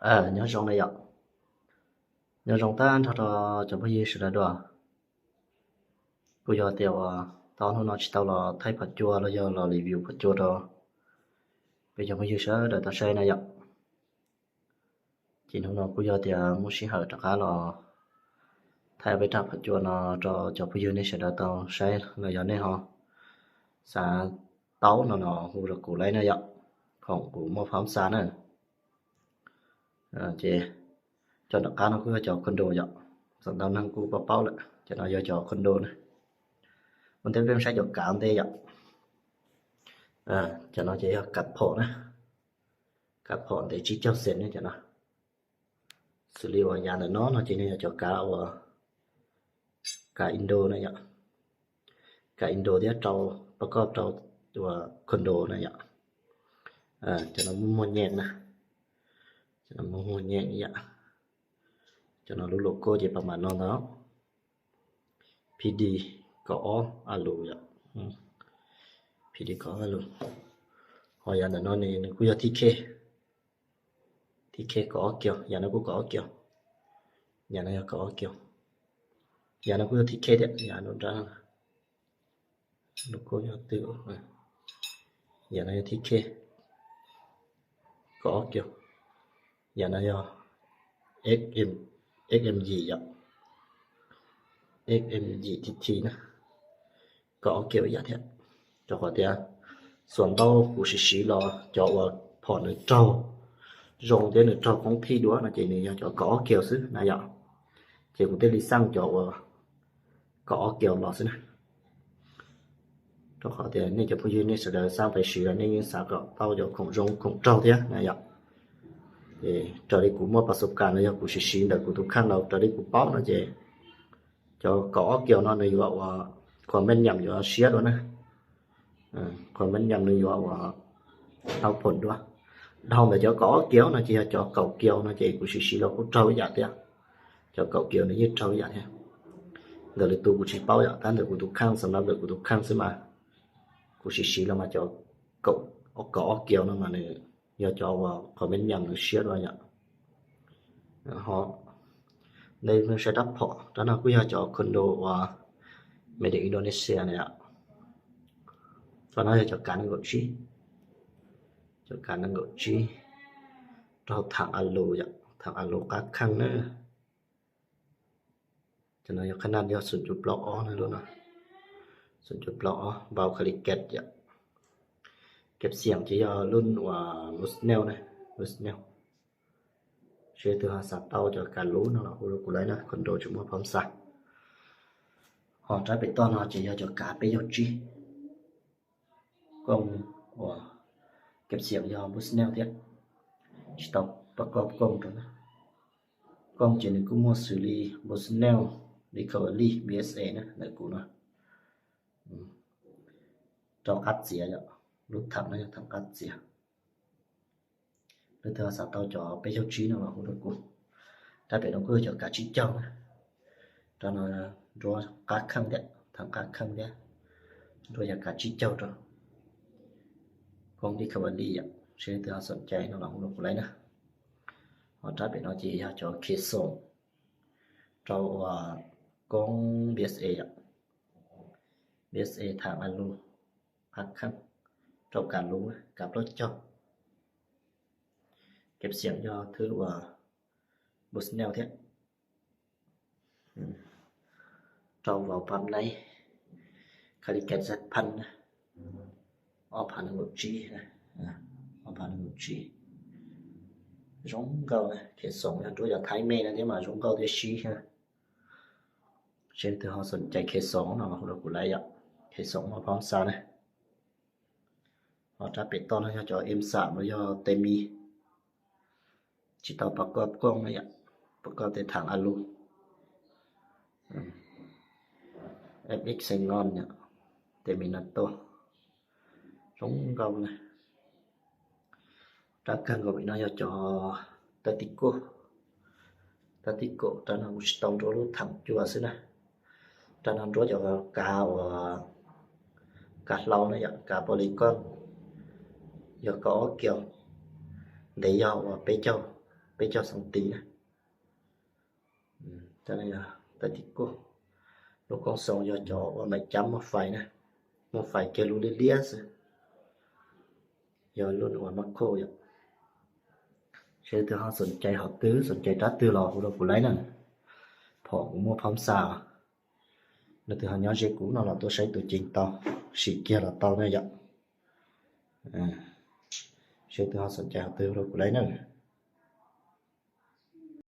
Nyob zoo na yom, nyob zoo tag nrho rau cov phooj ywg sawv daws dua. Kuj yog tias uas tau hnub no tsis tau los thaij phom cua los yog los review phom cua rau peb cov phooj ywg sawv daws tau saib na yom. Ces hnub no kuj yog tias muaj sij hawm rov qab los thaij peb rab phom cua no rau cov phooj ywg nej sawv daws tau saib los yog nej ho xav taub no no hu rau kuv laib na yom, khoom kuv muaj phab xa na. Ces cov nram qab no kuj yog cov condo yom, xam ntau neeg kuj paub paub lawm, cov no yog cov condo na. Ua ntej peb saib cov kav ntej yom. Cov no ces yog kav phom na, kav phom ntev tsib caug xees ne cov no. Xws li uas yav ntawm no no ces nws yog cov kav uas kav Indo na yom, kav Indo thiab rau, pab koj rau uas condo na yom. Cov no muaj muaj nyeem na, cov no muaj muaj nyeem yom. Cov no lub logo ces pab mam no ntag. P D kaum ob a lus yom, P D kaum ob a lus. Ho yav ntawm no ne nws kuj yog T K, T K kaum ob kiaus, yav no kuj kaum ob kiaus, yav no yog kaum ob kiaus, yav no kuj yog T K thiab, yav no nrab no, logo yog twg, yav no yog T K kaum ob kiaus, yav no yog X M yim yom, X M yim T T na, kaum ob kiaus ib yam thiab. Rau qhov tias xuas ntau kuv siv siv los cov uas phom nws raug zoo thiab nws raug koob thij dua no ces nws yog cov kaum ob kiaus xwb na yom. Ces kuv thiaj li xaj cov uas kaum ob kiaus los xwb na. Rau qhov tias nej cov phooj ywg nej sawv daws xaj pais siv los nej yeej xav kom tau cov khoom zoo khoom raug thiab na yom. Ces raws li kuv muaj pas xub kas no yog kuv siv siv ntawm kuv tus kheej los raws li kuv paub no ces cov kaum ob kiaus no nws yuav uas comment nyam yuav siab dua na. Comment nyam nws yuav uas dhau phom dua. Dhau ntawm cov kaum ob kiaus no ces yog cov kaum kiaus no ces kuv siv siv los kuj raug ib yam thiab. Cov kaum kiaus nws yeej raug ib yam thiab. Ntawm lwm tus kuv tsis paub yom, tab ntawm kuv tus kheej, xam ntawm kuv tus kheej xwb mas kuv siv siv los mas cov kaum ob kiaus no mas nws yog cov uas comment nyam nws siab dua yom. Ho nej saib rab phom, rab no kuj yog cov condo uas made in Indonesia na yom. Rab no yog cov kav nees nkaum tsib, cov kav nees nkaum tsib, rau thaam a lus yom, thaam a lus qab kheej na. Cov no yog qhab naj yog xoom cuv plaub ob na, lub no xoom cuv plaub ob, npau kha li ket yom. Keb xiam ces yog lub uas Bushnell na, Bushnell. Seb leej twg ho xav tau cov kav lub no los hu rau kuv laib na, condo tsis muaj phab xa. Ho rab pem toj no ces yog cov kav peb caug tsib, kooj uas keb xiam yog Bushnell thiab, tsis tau pas koj kooj rau na. Kooj ces nws kuj muaj xws li Bushnell, Discovery, B S A na, ntawm kuv no. Rau qab txiav yom, lub thaam no yog thaam qab txiav. Leej twg xav tau cov peb caug tsib no los hu rau kuv. Rab pem no kuj yog cov kav tsib caug na. Rau no nruab qab kheej thiab, thaam qab kheej thiab, nruab yog kav tsib caug rau. Kooj Discovery yom, seb leej twg ho xoom cai no los hu rau kuv laib na. Ho rab pem no ces yog cov khe xoom rau uas koob B S A yom, B S A thaam a lus qab kheej, rau kav lus kav plaub caug. Keb xiam yog thwb uas Bushnell thiab. Rau vauv pab naib, kha li ket zaj phaj na, ob phav nees nkaum tsib, ob phav nees nkaum tsib. Zoo nkauj na, khe xoom yog nruab cov Thaib me no thiab mas zoo nkauj thiab sib na. Seb leej twg ho xoom cai khe xoom no los hu rau kuv laib yom, khe xoom muaj phab xa na. Ho rab pem toj no yog cov em xam los yog tes mis, tsis tau pas koj kooj na yom, pas koj tej thaam a lus. F X Xenos yom, tes mis no tuaj, zoo nkauj na. Rab kawg nkaus pem no yog cov tab tib kauj, tab tib kauj, rab no kuv tsis tau nruab lub thaam cua xwb na. Rab no nruab cov kav uas kav hlau na yom, kav polygon, yog kaum ob kiaus, ntev yog uas peb caug, peb caug xoo tis na. Tawm tim kuj, lub koob xoo yog cov ua maim cab muaj fais na, muaj fais kiag lub liab liab xwb. Yog lub uas mab khoj yom. Seb leej twg ho xoom cai hom twg, xoom cai rab twg los hu rau kuv laib na. Phom kuv muaj phab xa, leej twg ho nyob ze kuv no los tuaj saib tus ceev tau, sim kiag los tau na yom. Seb leej twg ho xoom cai hom twg hu rau kuv laib na.